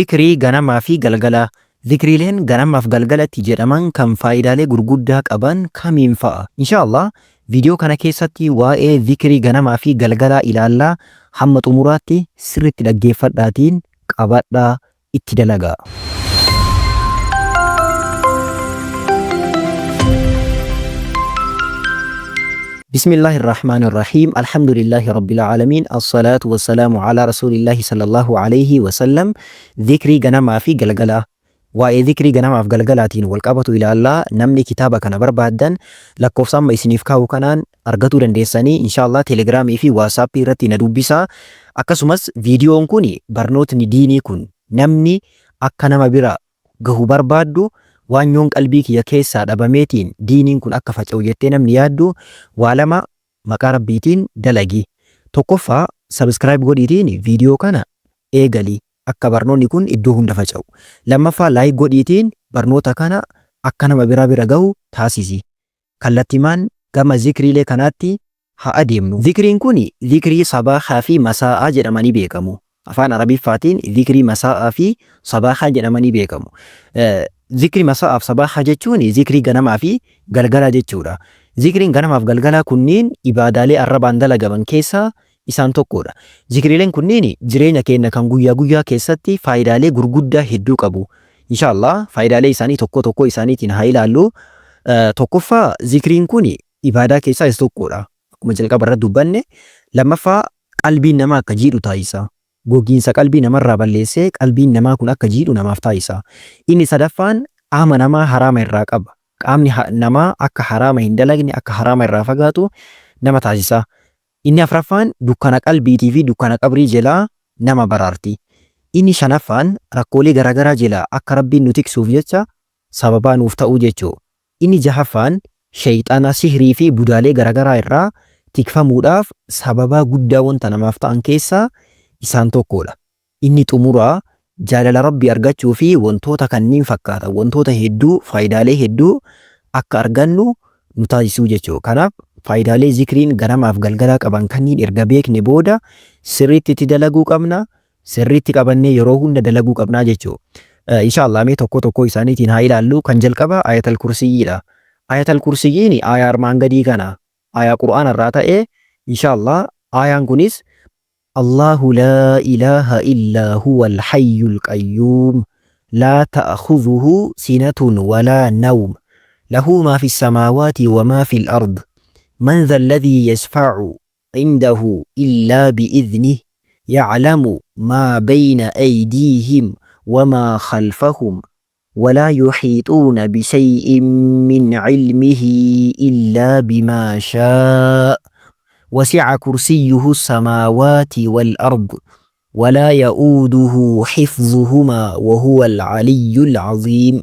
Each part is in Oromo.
Zikrii ganamaa fi galgalaa. Zikriileen ganamaaf galgalatti jedhaman kan faayidaalee gurguddaa qaban kamiin fa'a? Inshaa Allah viidiyoo kana keessatti waa'ee zikrii ganamaa fi galgalaa ilaallaa hamma xumuraatti sirritti dhaggeeffadhaatiin qabadhaa itti dalagaa. بسم الله الرحمن الرحيم الحمد لله رب العالمين الصلاة والسلام على رسول الله صلى الله عليه وسلم. Zikrii ganamaa fi galgalaa. Waa'ee zikrii ganamaaf galgalaatiin wal qabatu ilaallaa. Namni kitaaba kana barbaaddan lakkoofsa amma isiniif kaa'u kanaan argatuu dandeessanii, inshallah Telegiraamii fi Waatsaappii irratti na dubbisaa. Akkasumas viidiyoon kun, barnootni diinii kun namni akka nama bira gahu barbaaddu, waanyoon qalbii kiyya keessaa dhabameetiin diiniin kun akka faca'u jettee namni yaaddu, waa lama maqaa Rabbiitiin dalagi. Tokkoffaa, subscribe godhiitiin viidiyoo kana eegali, akka barnoonni kun iddoo hunda faca'u. Lammaffaa, like godhiitiin barnoota kana akka nama biraa bira gahu taasisi. Kallattimaan gama zikriilee kanaatti haa adeemnu. Zikriin kun zikrii sabaahaa fi masaa'aa jedhamanii beekamu. Afaan Arabiffaatiin zikrii masaa'aa fi sabaahaa jedhamanii beekamu. Zikrii masaa'aaf sabaahaa jechuun zikrii ganamaa fi galgalaa jechuudha. Zikriin ganamaaf galgalaa kunniin ibaadaalee arrabaan dalagaman keessaa isaan tokkodha. Zikriileen kunniin jireenya keenya kan guyyaa guyyaa keessatti faayidaalee gurguddaa hedduu qabu. Inshallah faayidaalee isaanii tokko tokko isaaniitiin haa ilaallu. Tokkoffaa, zikriin kun ibaadaa keessaa isa tokkodha. Akkuma jalqaba irratti dubbanne. Lammaffaa, qalbiin namaa akka jiidhu taasisa. Gogiinsa qalbii namarraa balleessee qalbiin namaa kun akka jiidhu namaaf taasisa. Inni sadaffaan, qaama namaa haraama irraa qaba. Qaamni namaa akka haraama hin dalagne, akka haraama irraa fagaatu nama taasisa. Inni afraffaan, dukkana qalbiitii fi dukkana qabrii jelaa nama baraarti. Inni shanaffaan, rakkoolee garaagaraa jelaa akka Rabbiin nu tiksuuf jecha sababaa nuuf ta'uu jechuu. Inni jahaffaan, shayxaana, sihrii fi budaalee garaagaraa irraa tikfamuudhaaf sababaa guddaa wanta namaaf ta'an keessaa isaan tokkodha. Inni xumuraa, jaalala Rabbii argachuu fi wantoota kanniin fakkaatan, wantoota hedduu, faayidaalee hedduu akka argannu nu taasisuu jechuudha. Kanaaf faayidaalee zikriin ganamaaf galgalaa qaban kanniin erga beekne booda sirriitti itti dalaguu qabna. Sirriitti qabannee yeroo hunda dalaguu qabnaa jechuudha. Inshallah mee tokko tokko isaaniitiin haa ilaallu. Kan jalqaba Ayatal Kursiyyiidha. Ayatal Kursiyyiin aayaa armaan gadii kana, aayaa Qur'aana irraa ta'e. Inshallah aayaan kunis: الله لا إله إلا هو الحي القيوم لا تأخذه سنة ولا نوم له ما في السماوات وما في الأرض من ذا الذي يشفع عنده إلا بإذنه يعلم ما بين أيديهم وما خلفهم ولا يحيطون بشيء من علمه إلا بما شاء وسع كرسيه السماوات والأرض ولا يؤوده حفظهما وهو العلي العظيم.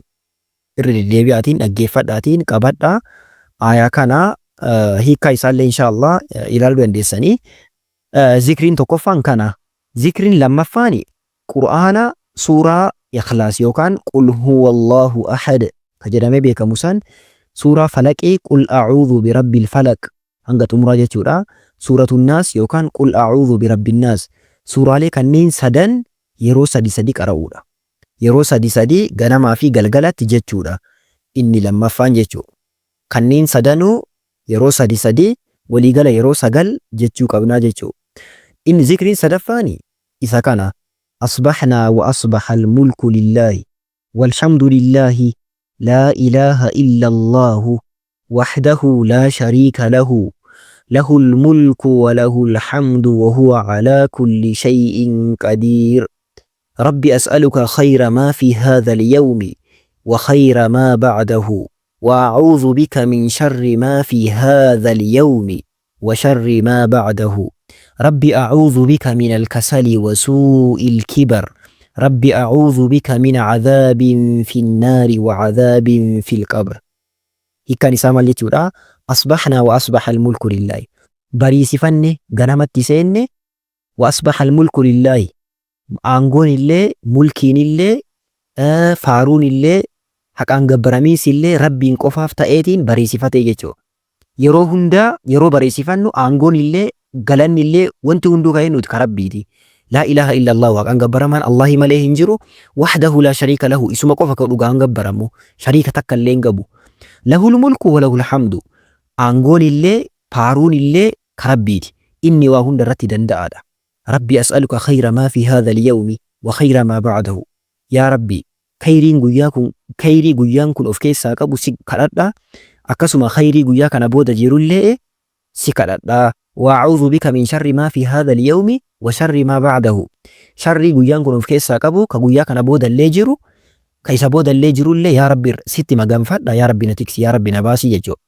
Irra deddeebi'aatiin dhaggeeffadhaatiin qabadhaa. Aayaa kana hiikkaa isaallee insha Allah ilaaluu dandeessanii. Zikriin tokkoffaan kana. Zikriin lammaffaan Qur'aana suuraa Ikhlaas yookaan قل هو الله أحد ka jedhamee beekamu san, suuraa Falaqii, قل أعوذ برب الفلق hanga xumuraa jechuudha. Suuratu Naas yookaan قل أعوذ برب الناس. Suuraalee kanneen sadan yeroo sadi sadi qara'uudha. Yeroo sadi sadi ganamaa fi galgalatti jechuudha. Inni lammaffaan jechuudha. Kanneen sadanuu yeroo sadi sadi, waliigala yeroo sagal jechuu qabnaa jechuudha. Inni zikriin sadaffaan isa kana: أصبحنا وأصبح الملك لله والحمد لله لا إله إلا الله وحده لا شريك له له الملك وله الحمد وهو على كل شيء قدير رب أسألك خير ما في هذا اليوم وخير ما بعده وأعوذ بك من شر ما في هذا اليوم وشر ما بعده رب أعوذ بك من الكسل وسوء الكبر رب أعوذ بك من عذاب في النار وعذاب في القبر. Hiikkaan isaa maal jechuudha? أصبحنا وأصبح الملك لله. Bariisifanne, ganamatti seenne. وأصبح الملك لله. Aangoon illee, mulkiin illee, faaruun illee, haqaan gabbaramiinsi illee Rabbiin qofaaf ta'eetiin bariisifatee jechuudha. Yeroo hundaa yeroo bariisifannu aangoon illee, galanni illee, wanti hunduu kan nuti ka Rabbiiti. Laa ilaaha illallah, waaqaan gabbaramaan Allahi malee hin jiru. Wahdahu laa shariika lahu, isuma qofa ka dhugaan gabbaramu, shariika takka illee hin qabu. Lahul mulku wa lahul hamdu, aangoon illee faaruun illee ka Rabbiiti. Inni waa hunda irratti danda'aadha. Rabbi as'aluka khayra maa fi haadha al-yawmi wa khayra maa ba'dahu. Yaa Rabbi, khayriin guyyaa kun, khayrii guyyaan kun of keessaa qabu si kadhadha, akkasuma khayrii guyyaa kana booda jirullee si kadhadha. Wa a'uudhu bika min sharri maa fi haadha al-yawmi wa sharri maa ba'dahu. Sharrii guyyaan kun of keessaa qabu, ka guyyaa kana boodallee jiru, ka isa boodallee jirullee, yaa Rabbi sitti maganfadha, yaa Rabbi na tiksi, yaa Rabbi na baasi jechuudha.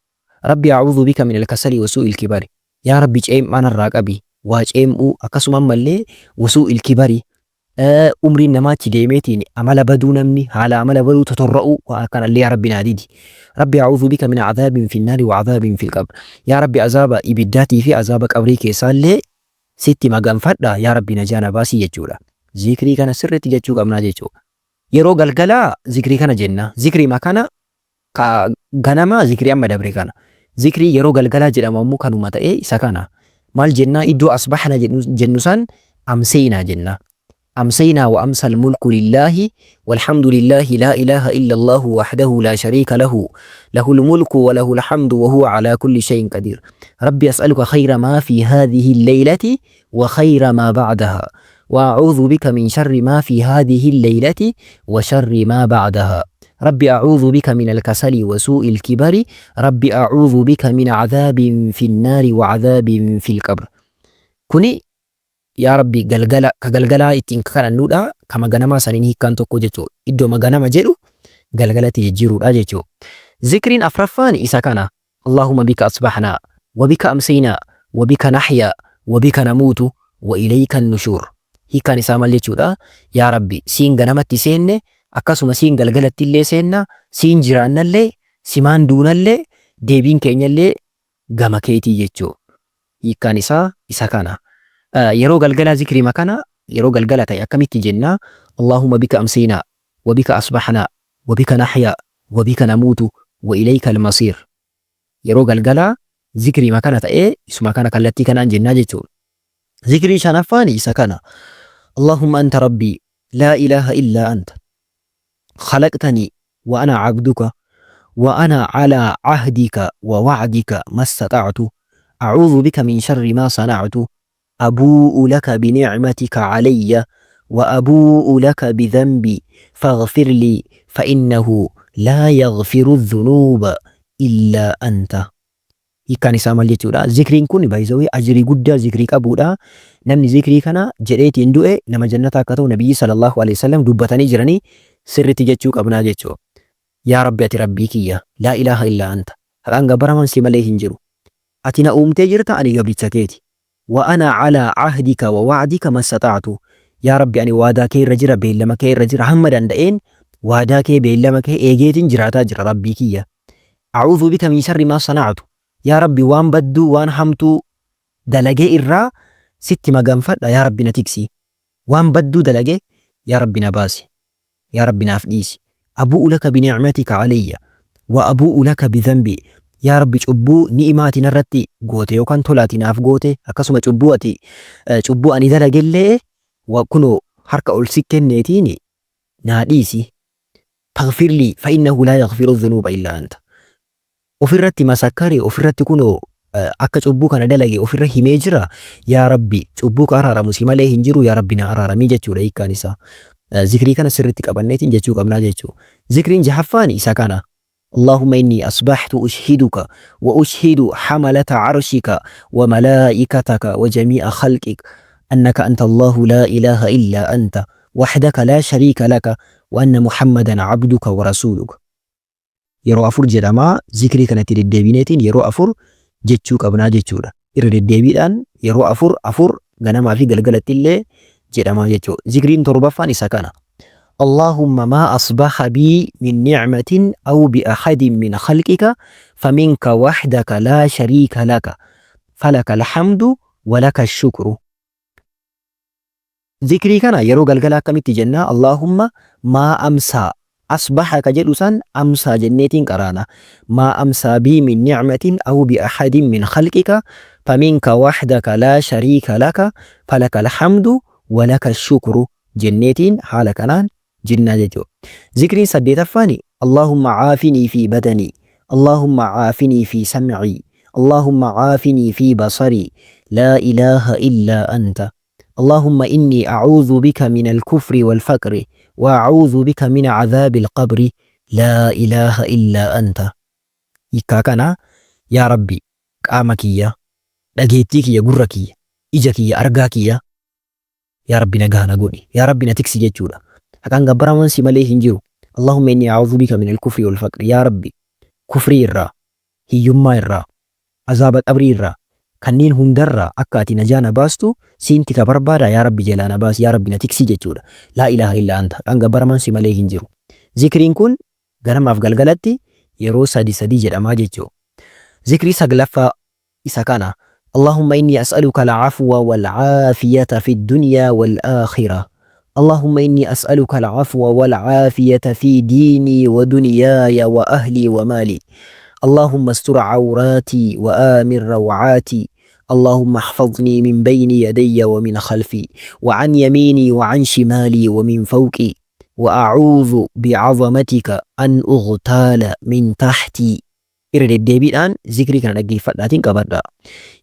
Rabbi a'uudhu bika min al-kasali wa suu'il kibari. Yaa Rabbi ceem'aa narraa qabi. Waa ceem'uu, akkasuma ammallee wa suu'il kibari, umriin namaa achi deemeetiin amala baduu, namni haala amala baduu totorra'uu, waan akkanallee yaa Rabbi naa didi. Rabbi a'uudhu bika min adhaabin fi naari wa adhaabin fil qabr. Yaa Rabbi azaaba ibiddaatii fi azaaba qabrii keessaallee sitti maganfadha, yaa Rabbi najaa na baasii jechuudha. Zikrii kana sirriitti jechuu qabnaa jechuudha. Yeroo galgalaa zikrii kana jenna. Zikriima kana ka ganama, zikrii amma dabre kana. Zikrii yeroo galgalaa jedhamu ammoo kanuma ta'ee isa kana. Maal jennaa? Iddoo asbahna jennu san amseynaa jenna. Amseynaa wa amsal mulku lillaahi walhamdu lillaahi, laa ilaaha illa Allahu wahdahu laa shariika lahu, lahul mulku wa lahul hamdu wa huwa alaa kulli shay'in qadiir. Rabbi as'aluka khayra maa fi haadhihi alleylati wa khayra maa ba'daha, wa a'uudhu bika min sharri maa fi haadhihi alleylati wa sharri maa ba'daha. Rabbi a'uudhu bika min alkasali wa suu'il kibari. Rabbi a'uudhu bika min adhaabin fi nnaari wa adhaabin fil qabr. Kuni yaa Rabbi galgala ka galgalaa ittiin kadhannuudha, kama ganamaa saniin hiikkaan tokko jechuudha. Iddoo ganama jedhu galgalatti jijjiiruudha jechuudha. Zikriin afraffaan isa kana. Allahumma bika asbahnaa wa bika amseynaa wa bika nahyaa wa bika namuutu wa ilayka nushuur. Hiikkaan isaa maal jechuudha? Yaa Rabbi, siin ganamatti seenne, akkasuma siin galgalatti illee seenna, siin jiraannallee, simaan duunallee, deebiin keenyallee gama keetii jechuudha. Hiikkaan isaa isa kana. Yeroo galgalaa zikriima kana yeroo galgala ta'e akkamitti jenna? Allahumma bika amseynaa wa bika asbahnaa wa bika nahyaa wa bika namuutu wa ilayka almasiir. Yeroo galgalaa zikriima kana ta'ee isuma kana kallattii kanaan jennaa jechuudha. Zikrii shanaffaan isa kana. Allahumma anta rabbii, laa ilaaha illaa anta, khalaqtanii wa ana abduka, wa ana calaa cahdika wa wacdika mastata'tu, a'uudhu bika min sharri maa sana'tu, abuu'u laka binicmatika calayya wa abuu'u laka bidhanbii, faghfir lii, fa innahu laa yaghfiru dhunuuba illaa anta. Hiikkaan isaa maal jechuudha? Zikriin kun baay'isawii ajrii guddaa zikrii qabuudha. Namni zikrii kana jedheetiin du'e nama jannataa akka ta'u Nabiyyi sallallahu alaihi wasallam dubbatanii jiranii, sirriitti jechuu qabnaa jechuudha. Yaa Rabbi, ati Rabbii kiyya, laa ilaaha illaa anta, haqaan gabbaramaan si malee hin jiru. Ati na uumtee jirta, ani gabricha keeti. Wa ana calaa cahdika wa wa'dika mastata'tu. Yaa Rabbi, ani waadaa kee irra jira, beellama kee irra jira, hamma danda'een waadaa kee, beellama kee eegeetiin jiraataa jira, Rabbii kiyya. A'uudhu bika min sharri maa sana'tu. Yaa Rabbi, waan badduu, waan hamtuu dalagee irraa sitti maganfadha, yaa Rabbi na tiksi. Waan badduu dalage yaa Rabbi na baasi. Yaa Rabbi naaf dhiisi. Abu'u laka binicmatika calayya wa abu'u laka bidhanbii. Yaa Rabbi, cubbuu ni'imaa ati narratti goote yookaan tola ati naaf goote, akkasuma cubbuu ati cubbuu ani dalagellee kunoo harka ol si kenneetiin naa dhiisi. Faghfir lii fa innahu laa yaghfiru dhunuuba illaa anta. Ofirratti masakkare, ofirratti kunoo akka cubbuu kana dalage ofirra himee jira. Yaa Rabbi, cubbuu ka araaramu si malee hin jiru, yaa Rabbi na araaramii jechuudha hiikkaan isaa. Zikrii kana sirriitti qabanneetiin jechuu qabnaa jechuudha. Zikriin jahaffaan isa kana. Allahumma inni asbahtu ushhiduka wa ushhidu hamalata arshika wa malaa'ikataka wa jamii'a khalqik annaka anta Allahu laa ilaaha illaa anta wahdaka laa shariika laka wa anna Muhammadan abduka wa rasuuluka. Yeroo afur jedhama. Zikrii kana itti deddeebineetiin yeroo afur jechuu qabnaa jechuudha. Irra deddeebiidhaan yeroo afur afur ganamaa fi galgalatti illee jedhama jechuudha. Zikriin torbaffaan isa kana. Allahumma maa asbaha bii min ni'matin aw bi ahadin min khalqika faminka wahdaka laa shariika laka, falaka alhamdu wa laka shukru. Zikrii kana yeroo galgala akkamitti jenna? Allahumma maa amsaa, asbaha ka jedhu san amsaa jenneetiin qaraana. Maa amsaa bii min ni'matin aw bi ahadin min khalqika faminka wahdaka laa shariika laka, falaka alhamdu wa laka shukru jenneetiin haala kanaan jennaa jechuudha. Zikriin saddeetaffaan Allahumma caafinii fi badanii, Allahumma caafinii fi sam'ii, Allahumma caafinii fi basarii, laa ilaaha illaa anta. Allahumma innii a'uudhu bika min al-kufri wal-faqri wa a'uudhu bika min cadhaabi al-qabri, laa ilaaha illaa anta. Hiikkaa kana yaa Rabbi qaama kiyya, dhageettii kiyya, gurra kiyya, ija kiyya, argaa kiyya, Yaa Rabbi nagaha na godhi. Yaa Rabbi na tiksi jechuudha. Haqaan gabbaramaan si malee hin jiru. Allahumma inni a'uudhu bika min al-kufri wal faqri. Yaa Rabbi kufrii irraa, hiyyummaa irraa, azaaba qabrii irraa, kanneen hundarraa akka ati najaa na baastu siin tika barbaada. Yaa Rabbi jalaa na baasi. Yaa Rabbi na tiksi jechuudha. Laa ilaaha illa anta. Haqaan gabbaramaan si malee hin jiru. Zikriin kun ganamaaf galgalatti yeroo sadi sadi jedhamaa jechuudha. Zikrii saglaffaa isa kana, Allahumma inni as'aluka al-afwa wal-aafiyata fi ad-dunya wal-aakhirah. Allahumma inni as'aluka al-afwa wal-aafiyata fi diinii wa dunyaaya wa ahlii wa maalii. Allahumma astur awraatii wa aamin raw'aatii. Allahumma ihfaznii min bayni yadayya wa min khalfii wa an yamiinii wa an shimaalii wa min fawqii wa a'uudhu bi'azamatika an ughtaala min tahtii. Irra deddeebiidhaan zikrii kana dhaggeeffadhaatiin qabadhaa.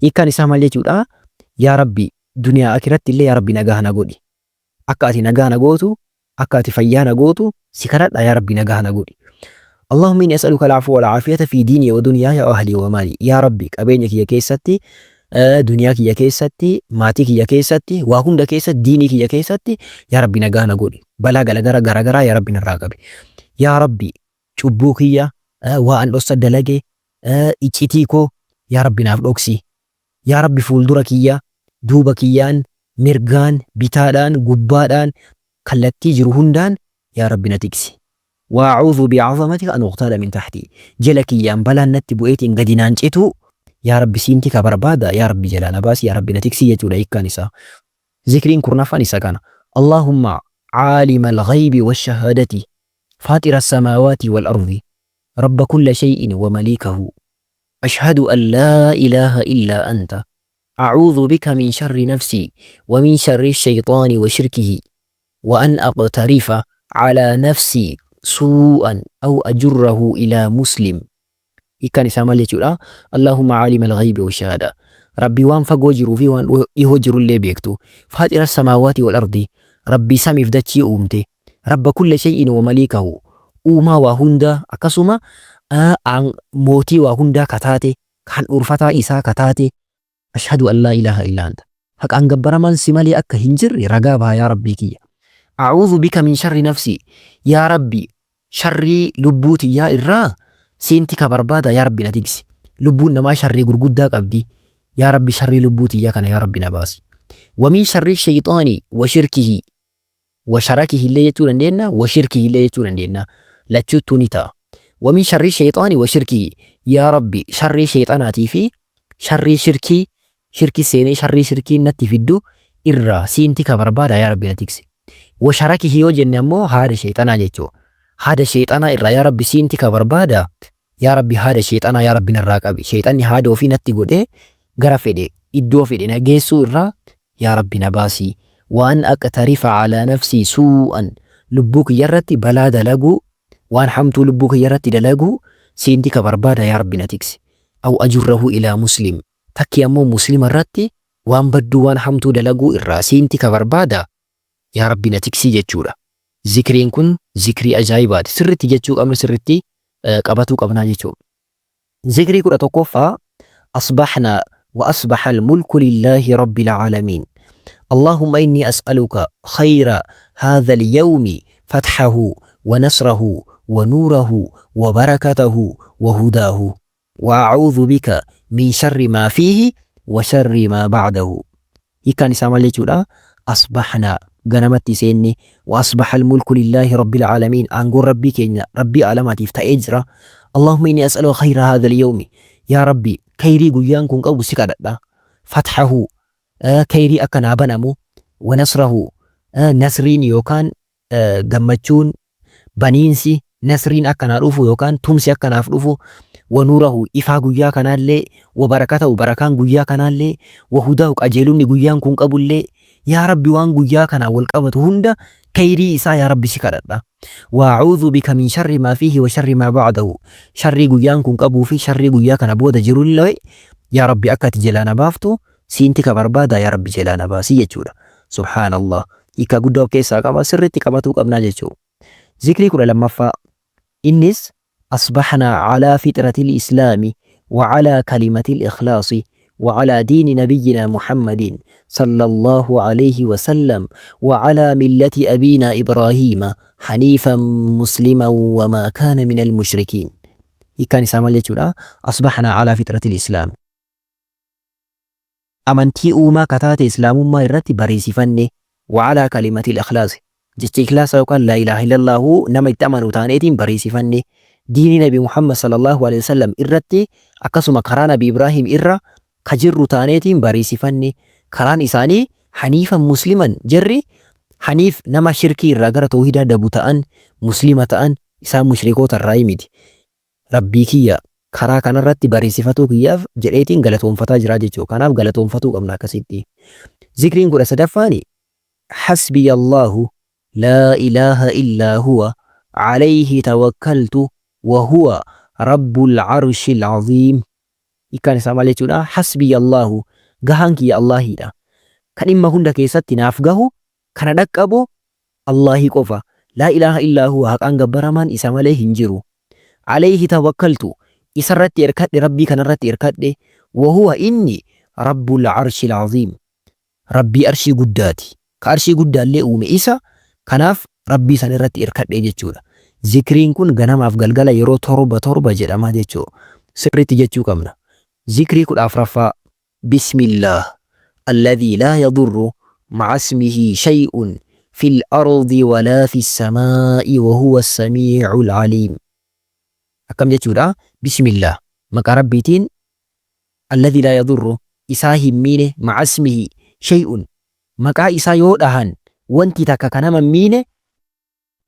Hiikkaan isaa maal jechuudha? Yaa Rabbi duniyaa akiratti illee yaa Rabbi nagaha na godhi. Akka ati nagaa na gootu, akka ati fayyaa na gootu si kadhadha yaa Rabbi nagaha na godhi. Allahumma inni as'aluka al-afwa wal aafiyata fi diinii wa dunyaaya wa ahlii wa maalii. Yaa Rabbi qabeenya kiyya keessatti, duniyaa kiyya keessatti, maatii kiyya keessatti, waa hunda keessatti, diinii kiyya keessatti yaa Rabbi nagaa na godhi. Balaa galagara garagaraa yaa Rabbi narraa qabi. Yaa Rabbi cubbuu kiyya, waa an dhossa dalage, iccitii koo yaa Rabbi naaf dhoksi. Yaa Rabbi fuuldura kiyya, duuba kiyyaan, mirgaan, bitaadhaan, gubbaadhaan, kallattii jiru hundaan yaa Rabbi na tiksi. Wa a'uudhu bi'azamatika an ughtaala min tahtii. Jala kiyyaan balaan natti bu'eetiin gadi naan cituu yaa Rabbi siin tika barbaada yaa Rabbi jalaa na baasi yaa Rabbi na tiksi jechuudha hiikkaan isaa. Zikriin kurnaffaan isa kana. Allahumma caalima al-ghaybi wash-shahaadati فاطر السماوات والأرض رب كل شيء ومليكه أشهد أن لا إله إلا أنت أعوذ بك من شر نفسي ومن شر الشيطان وشركه وأن أقترف على نفسي سوءا أو أجره إلى مسلم. Hiikkaan isaa maal jechuudha? Allahumma caalima al-ghaybi wa shahaada. Rabbii waan fagoo jiruu fi waan dhihoo jirullee beektu. Faaxira samaawaati wal ardi. Rabbii samiif dachii uumte. Rabba kulla shay'in wa maliikahu. Uumaa waa hundaa akkasuma mootii waa hundaa kataate kan dhuurfataa isaa kataate. Ashhadu an laa ilaaha illaa anta. Haqaan gabbaramaan si malee akka hin jirre ragaa baha yaa Rabbii kiyya. A'uudhu bika min sharri nafsii. Yaa Rabbi sharrii lubbuu tiyyaa irraa siin tika barbaada yaa Rabbi na tiksi. Lubbuun namaa sharrii gurguddaa qabdi. Yaa Rabbi sharrii lubbuu tiyyaa kana yaa Rabbi na baasi. Wa min sharri shayxaani wa shirkihi. Wa sharakihi illee jechuu dandeenya, wa shirkihi illee jechuu dandeenya. Lachuuttuu ni ta'a. Wa min sharri shayxaani wa shirkihi. Yaa Rabbi sharrii shayxanaatii fi sharrii shirkii shirki seenee sharrii shirkiin natti fiddu irraa siin tika barbaada yaa Rabbi na tiksi. Wa sharakihi yoo jenne ammoo haada shayxanaa jechuu. Haada shayxanaa irraa yaa Rabbi siin tika barbaada. Yaa Rabbi haada shayxanaa yaa Rabbi narraa qabi. Shayxanni haada ofii natti godhee gara fedhe iddoo fedhe na geessuu irraa yaa Rabbi na baasi. Wa an aqtarifa alaa nafsii suu'an lubbuu kiyya irratti balaa dalaguu waan hamtuu lubbuu kiyya irratti dalaguu siin tika barbaada yaa Rabbi na tiksi. Aw ajurrahu ilaa muslim takkii ammoo muslima irratti waan badduu waan hamtuu dalaguu irraa siin tika barbaada yaa Rabbi na tiksii jechuudha. Zikriin kun zikrii ajaa'ibaati. Sirritti jechuu qabna sirritti qabatuu qabnaa jechuudha. Zikrii 11ffaa Asbaxnaa wa asbaxa almulku lillaahi rabbil aalamiin. Allahumma inni as'aluka khayra haadha alyawmi fathahu wa nasrahu wa nuurahu wa barakatahu wa hudaahu wa a'uudhu bika min sharri maa fiihi wa sharri maa ba'dahu. Hiikkaan isaa maal jechuudha? Asbaxnaa, ganamatti seenne, wa asbaxa almulku lillaahi rabbil aalamiin, aangoon Rabbii keenya Rabbii aalamaatiif ta'ee jira. Allahumma inni as'aluka khayra haadha alyawmi, yaa Rabbi khayrii guyyaan kun qabu si kadhadha. Fathahu, khayrii akka naa banamu, wa nasrahu, nasriin yookaan gammachuun, baniinsi, nasriin akka naa dhufu yookaan tumsi akka naaf dhufu, wa nuurahu ifaa guyyaa kanaallee, wa barakatahu barakaan guyyaa kanaallee, wa hudaahu qajeelumni guyyaan kun qabullee, Yaa Rabbi waan guyyaa kanaan wal qabatu hunda kheyrii isaa yaa Rabbi si kadhadha. Wa a'uudhu bika min sharri maa fiihi wa sharri maa ba'dahu. Sharrii guyyaan kun qabuu fi sharrii guyyaa kana booda jirullee yaa Rabbi akka ati jalaa na baaftu siin tika barbaada yaa Rabbi jalaa na baasi jechuudha. Subhaanallah. Hiikkaa guddaa of keessaa qaba sirriitti qabatuu qabnaa jechuudha. Zikrii 12ffaa Innis Asbahnaa calaa fixratil islaami wa calaa kalimatil ikhlaasi wa calaa diini nabiyyinaa Muhammadin sallallaahu aleyhi wa sallam wa calaa millati abiinaa Ibraahiima haniifan musliman wa maa kaana minal mushrikiin. Hiikkaan isaa maal jechuudha? Asbahnaa calaa fixratil islaam. Amantii uumaa ka taate Islaamummaa irratti bariisifanne, wa alaa kalimatil ikhlaasi, jecha ikhlaasaa yookaan laa ilaaha illallaahu nama itti amanu taaneetiin bariisifanne, diinii nabi Muhammad sallallaahu aleyhi wa sallam irratti akkasuma karaa nabi Ibraahim irra ka jirru taaneetiin bariisifanne, karaan isaanii haniifan musliman, jarri haniif nama shirkii irraa gara towhiidaa dabu ta'an, muslima ta'an, isaan mushrikoota irraayii miti. Rabbii kiyya karaa kanarratti bariisifatuu kiyyaaf jedheetiin galatoomfataa jiraa jechuudha. Kanaaf galatoomfatuu qabna akkasitti. Zikriin 13ffaani Hasbiya Allahu laa ilaaha illaa huwa alayhi tawakkaltu wa huwa rabbul arshil aziim. Hiikkaan isaa maal jechuudha? Hasbiya Allahu gahaan kiyya Allaahiidha. Ka dhimma hunda keessatti naaf gahu, ka na dhaqqabu Allaahi qofa. Laa ilaaha illaa huwa haqaan gabbaramaan isa malee hin jiru. Alayhi tawakkaltu isarratti erkadhe Rabbii kanarratti erkadhe wa huwa inni Rabbul arshil aziim Rabbii arshii guddaati. Ka arshii guddaallee uume isa kanaaf Rabbii sanirratti erkadhe jechuudha. Zikriin kun ganamaaf galgala yeroo torba torba jedhama jechuudha. Sirriitti jechuu qabna. Zikrii 14ffaa. Bismillaah alladhii laa yadurru ma'a ismihii shay'un fil ardi walaa fis samaa'i wa huwa samii'ul aliim. Akkam jechuudha? Bismillaah maqaa Rabbiitiin alladhii laa yadurru isaa hin miine ma'a ismihii shay'un maqaa isaa yoo dhahan wanti takka ka nama hin miine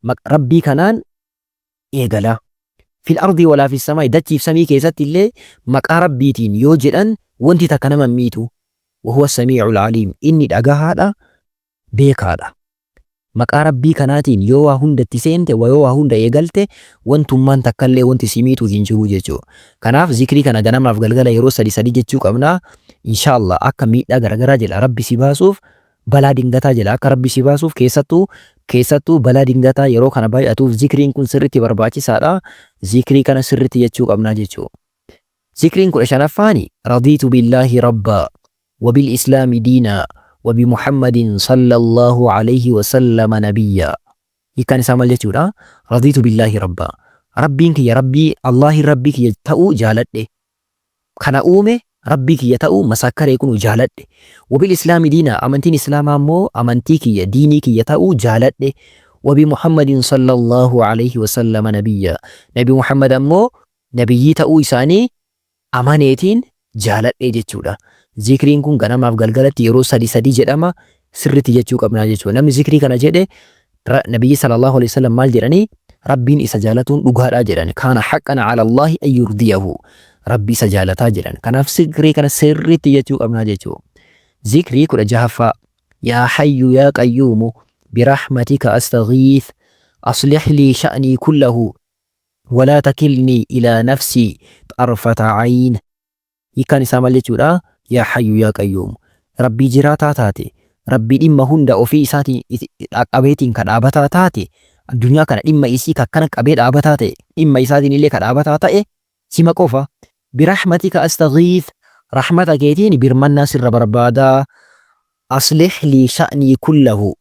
Rabbii kanaan eegala. Fil ardii walaa fis samaa'i dachiif samii keessatti illee maqaa Rabbiitiin yoo jedhan wanti takka nama hin miitu. Wa huwa samii'ul aliim inni dhagahaadha beekaadha. Maqaa Rabbii kanaatiin yoo waa hunda itti seente wa yoo waa hunda eegalte wantummaan takkallee wanti si miitu hin jiru jechuudha. Kanaaf zikrii kana ganamaaf galgala yeroo sadi sadi jechuu qabna. Inshaallah akka miidhaa garagaraa jala Rabbi si baasuuf Balaa dingataa jalaa akka Rabbi si baasuuf keessattuu keessattuu balaa dingataa yeroo kana baay'atuuf zikriin kun sirritti barbaachisaadha. Zikrii kana sirritti jechuu qabnaa jechuu. Zikriin 15ffaani Radiitu billaahi rabbaa wa bil islaami diinaa wa bi Muhammadin sallallaahu aleyhi wa sallama nabiyyaa. Hiikkaan isaa maal jechuudha? Radiitu billaahi rabbaa. Rabbiin kiyya Rabbii Allaahin Rabbii kiyya ta'uu jaaladhe. Ka na uume Rabbii kiyya ta'uu masakkaree kunu jaaladhe. Wabil islaami diinaa amantiin islaamaa immoo amantii kiyya diinii kiyya ta'uu jaaladhe. Wabi Muhammadin sallallaahu aleyhi wasallama nabiyyaa Nabi Muhammad ammoo nabiyyii ta'uu isaanii amaneetiin jaaladhe jechuudha. Zikriin kun ganamaaf galgalatti yeroo sadi sadi jedhama sirritti jechuu qabnaa jechuudha. Namni zikrii kana jedhe Nabiyyi sallallahu alaihi wasallam maal jedhanii Rabbiin isa jaalatuun dhugaadhaa jedhan. Kaana haqqan ala Allaahi an yurdiyahu. Rabbi isa jaalataa jedhan. Kanaaf zikrii kana sirriitti jechuu qabnaa jechuu. Zikrii 16ffaa Yaa hayyu yaa qayyuumu birahmatika astaghiith aslih lii sha'nii kullahu walaa takilnii ilaa nafsii xarfata ayn. Hiikkaan isaa maal jechuudha? Yaa Hayyu yaa Qayyuum. Rabbii jiraataa taate, Rabbii dhimma hunda ofii isaatiin qabeetiin ka dhaabataa taate, addunyaa kana dhimma isii ka akkana qabee dhaabataa ta'e, dhimma isaatiin illee ka dhaabataa ta'e sima qofa. Birahmatika astaghiith, rahmata keetiin birmannaa sirra barbaada. Aslih lii sha'nii kullahu,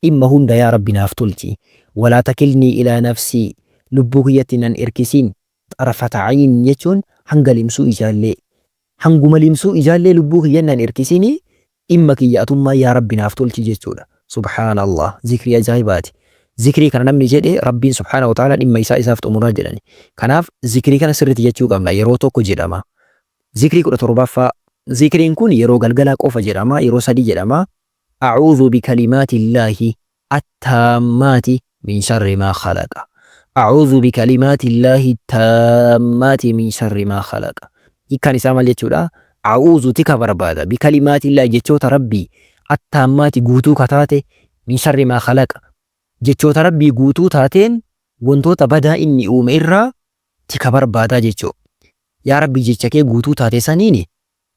dhimma hunda yaa Rabbi naaf tolchi. Walaa takilnii ilaa nafsii, lubbuu kiyyatti nan irkisin. Xarafata ayn jechuun hanga limsuu ijaallee. Hanguma limsuu ijaallee lubbuu kiyyan nan irkisinii dhimma kiyya atummaan yaa Rabbi naaf tolchi jechuudha. Subhaana Allah zikrii ajaa'ibaati. Zikrii kana namni jedhe Rabbiin subhaana wa ta'ala dhimma isaa isaaf xumuraa jedhani. Kanaaf zikrii kana sirriitti jechuu qabna yeroo tokko jedhama. Zikrii 17ffaa Zikriin kun yeroo galgalaa qofa jedhama yeroo sadi jedhama. A'uudhu bikalimaatillaahi attaammaati min sharri maa khalaqa. A'uudhu bikalimaatillaahi taammaati min sharri maa khalaqa. Hiikkaan isaa maal jechuudha? A'uudhu tika barbaada. Bikalimaatillaahi jechoota Rabbii. Attaammaati guutuu ka taate, min sharri maa khalaqa. Jechoota Rabbii guutuu taateen wantoota badaa inni uume irraa tika barbaadaa jechu. Yaa Rabbi jecha kee guutuu taate saniini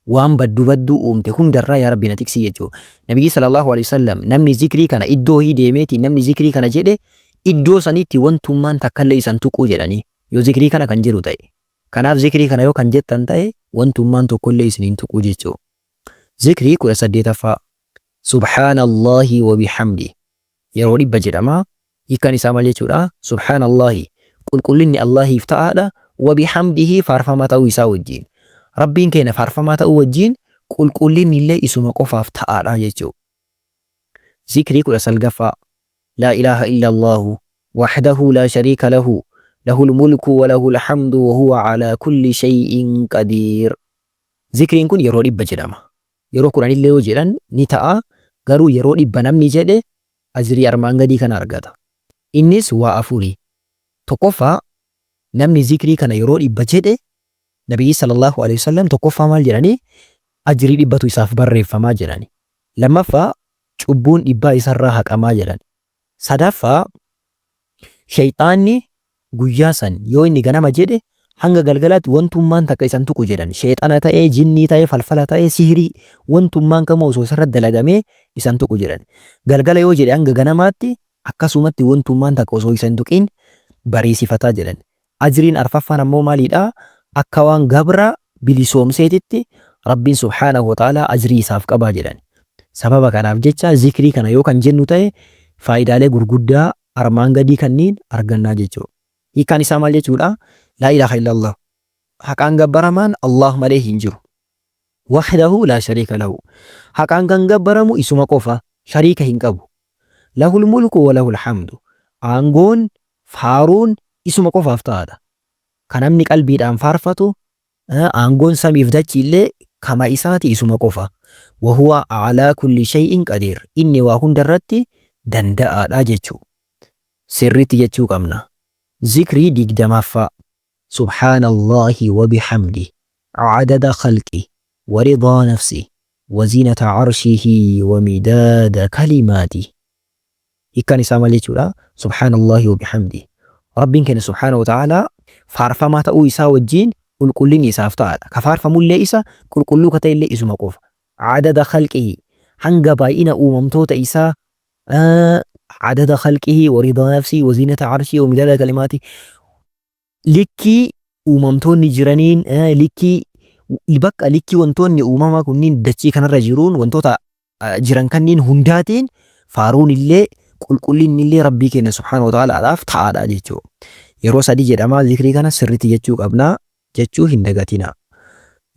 waan baddu badduu uumte hundarraa yaa Rabbi na tiksii jechu. Nabiyyi sallallahu alaihi wasallam namni zikrii kana iddoo wahii deemeeti namni zikrii kana jedhe iddoo sanitti wantummaan takkallee isan tuquu jedhanii yoo zikrii kana kan jedhu ta'e. Kanaaf zikrii kana yoo kan jettan ta'e wantummaan tokkollee isin hin tuquu jechu. Zikrii 18ffaa Subhaanallaahi wa bihamdih yeroo 100 jedhama. Hiikkaan isaa maal jechuudha? Subhaanallaahi qulqullinni Allaahiif ta'aadha, wa bihamdihi faarfamaa ta'uu isaa wajjiin. Rabbiin keenya faarfamaa ta'uu wajjiin qulqullinni illee isuma qofaaf ta'aadha jechuu. Zikrii 19ffaa Laa ilaaha illallaahu wahdahu laa shariika lahu lahul mulku wa lahul hamdu wa huwa alaa kulli shay'in qadiir. Zikriin kun yeroo 100 jedhama. Yeroo 10 illee yoo jedhan ni ta'a, garuu yeroo 100 namni jedhe ajrii armaan gadii kana argata. Innis waa afuri. Tokkoffaa, namni zikrii kana yeroo 100 jedhe, Nabiyyi sallallahu aleyhi wasallam tokkoffaa maal jedhani? Ajrii dhibbatu isaaf barreeffamaa jedhani. Lammaffaa, cubbuun dhibbaa isarraa haqamaa jedhan. Sadaffaa, sheyxaanni guyyaa san yoo inni ganama jedhe hanga galgalaatti wantummaan takka isa hin tuqu jedhan. Sheexana ta'ee, jinnii ta'ee, falfala ta'ee, sihrii wantummaan kamuu osoo isarratti dalagamee isa hin tuqu jedhan. Galgala yoo jedhe hanga ganamaatti akkasumatti wantummaan takka osoo isa hin tuqin bariisifataa jedhan. Ajriin arfaffaan ammoo maaliidha? Akka waan gabra bilisoomseetitti Rabbiin subhaanahu wa ta'aalaa ajrii isaaf qabaa jedhan. Sababa kanaaf jecha zikrii kana yoo kan jennu ta'e faayidaalee gurguddaa armaan gadii kanniin argannaa jechuudha. Hiikkaan isaa maal jechuudha? Laa ilaaha illallah. Haqaan gabbaramaan Allaah malee hin jiru. Wahdahu laa shariika lahu. Haqaan kan gabbaramu isuma qofa, shariika hin qabu. Lahul mulku wa lahul hamdu. Aangoon, faaruun isuma qofaaf ta'aadha. Ka namni qalbiidhaan faarfatu, aangoon samiif dachiillee kama isaati isuma qofa. Wa huwa alaa kulli shay'in qadiir. Inni waa hunda irratti danda'aadha jechuu. Sirriitti jechuu qabna. Zikrii 20ffaa Subhaanallaahi wa bihamdih adada khalqih wa ridaa nafsih wa zinata arshihi wa midaada kalimaatih. Hiikkaan isaa maal jechuudha? Subhaanallaahi wa bihamdih. Rabbiin keenya subhaanahu wa ta'aalaa faarfamaa ta'uu isaa wajjiin qulqullinni isaaf ta'aadha. Ka faarfamullee isa, qulqulluu ka ta'ellee isuma qofa. Adada khalqihi hanga baay'ina uumamtoota isaa adada khalqihi wa ridaa nafsihi wa zinata arshihi wa midaada kalimaatihi likkii uumamtoonni jiraniin likkii bakka likkii wantoonni uumamaa kunniin dachii kanarra jiruun wantoota jiran kanniin hundaatiin faaruun illee qulqullinni illee Rabbii keenya subhaanahu wa ta'aalaadhaaf ta'aadha jechuudha. Yeroo sadii jedhama zikrii kana sirriitti jechuu qabna jechuu hin dagatinaa.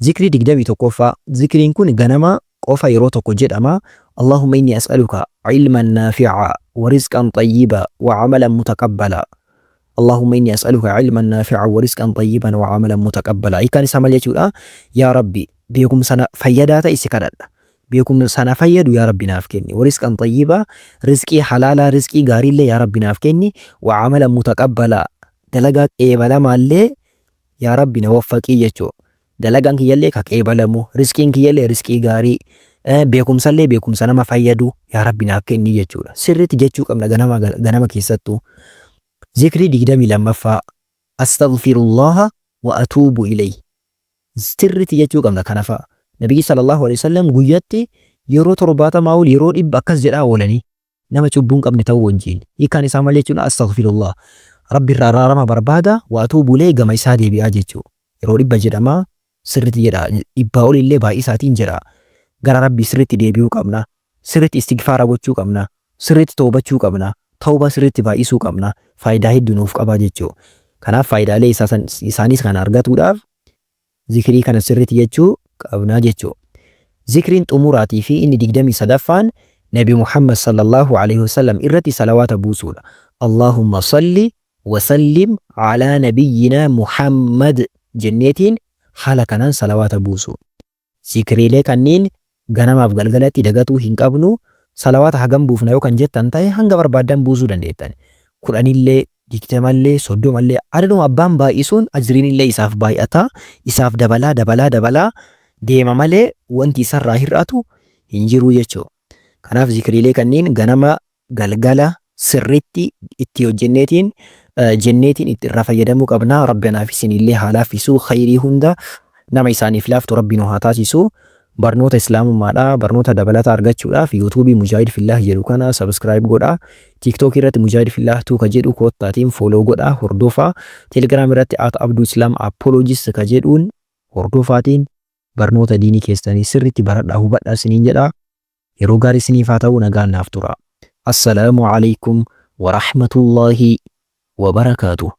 Zikrii 21ffaa Zikriin kun ganama qofa yeroo tokko jedhama Allahumma inni as'aluka ilman naafi'a wa rizqan xayyiba wa amalan mutaqabbala. Allahumma inni as'aluka ilman naafi'a wa rizqan xayyiban wa amalan mutaqabbala. Hiikkaan isaa maal jechuudha? Yaa Rabbi beekumsa na fayyadaa ta'e si kadhadha. Beekumsa na fayyadu yaa Rabbi naaf kenni. Wa rizqan xayyiba rizqii halaalaa rizqii gaariillee yaa Rabbi naaf kenni. Wa amalan mutaqabbala dalagaa qeebalamaallee yaa Rabbi na waffaqii jechuudha. Dalagaan kiyyallee ka qeebalamu, rizqiin kiyyallee rizqii gaarii, beekumsallee beekumsa nama fayyadu yaa Rabbi naaf kenni jechuudha. Sirriitti jechuu qabna ganama ganama keessattuu. Zikrii 22ffaa Astaghfirullaha wa atuubu ilayhi. Sirriitti jechuu qabna kana fa'a. Nabiyyi sallallahu alaihi wasallam guyyatti yeroo 70 ol yeroo 100 akkas jedhaa oolanii. Nama cubbuu hin qabne ta'uu wajjiin. Hiikkaan isaa maal jechuudha? Astaghfirullah. Rabbi irraa araarama barbaada, wa atuubu ilayhi gama isaa deebi'aa jechuu. Yeroo 100 jedhama, sirritti jedha. Dhibbaa ol illee baay'isaatiin jedha. Gara Rabbii sirritti deebi'uu qabna. Sirritti istigfaara gochuu qabna. Sirritti tawbachuu qabna. Tawbaa sirritti baay'isuu qabna. Faayidaa hedduu nuuf qaba jechuu. Kanaaf faayidaalee isaa san isaaniis kana argatuudhaaf Zikrii kana sirritti jechuu qabna jechu. Zikriin xumuraatii fi inni 23ffaan Nabi Muhammad sallallahu aleyhi wasallam irratti salawaata buusuudha. Allaahumma salli wa sallim alaa nabiyyinaa Muhammad jenneetiin haala kanaan salawaata buusu. Zikriilee kanniin ganamaaf galgalatti dagatuu hin qabnu. Salawaata hagam buufna yoo kan jettan ta'e hanga barbaaddan buusuu dandeettan. Kudhanillee, digdamallee, soddomallee adaduma abbaan baay'isuun ajriinillee isaaf baay'ata, isaaf dabalaa dabalaa dabalaa deema malee wanti isarraa hir'atu hin jiru jechuudha. Kanaaf zikriilee kanniin ganama galgala sirritti itti hojjenneetiin jenneetiin itti irraa fayyadamuu qabna. Rabbi anaaf isinillee haa laaffisu khayrii hunda nama isaaniif laaftu Rabbi nu haa taasisu. Barnoota Islaamummaadha. Barnoota dabalataa argachuudhaaf YouTube Mujaahid Fillaah jedhu kana subscribe godhaa. TikTok irratti Mujaahid Fillaah 2 ka jedhu koottaatiin follow godhaa hordofaa. Telegram irratti at Abduu Islam Apologist ka jedhuun hordofaatiin barnoota diinii keessanii sirriitti baradhaa hubadhaa isiniin jedha. Yeroo gaarii isiniif haa ta'u nagaan naaf turaa. Assalaamu Aleykum Warahmatullaahi Wabarakaatuh.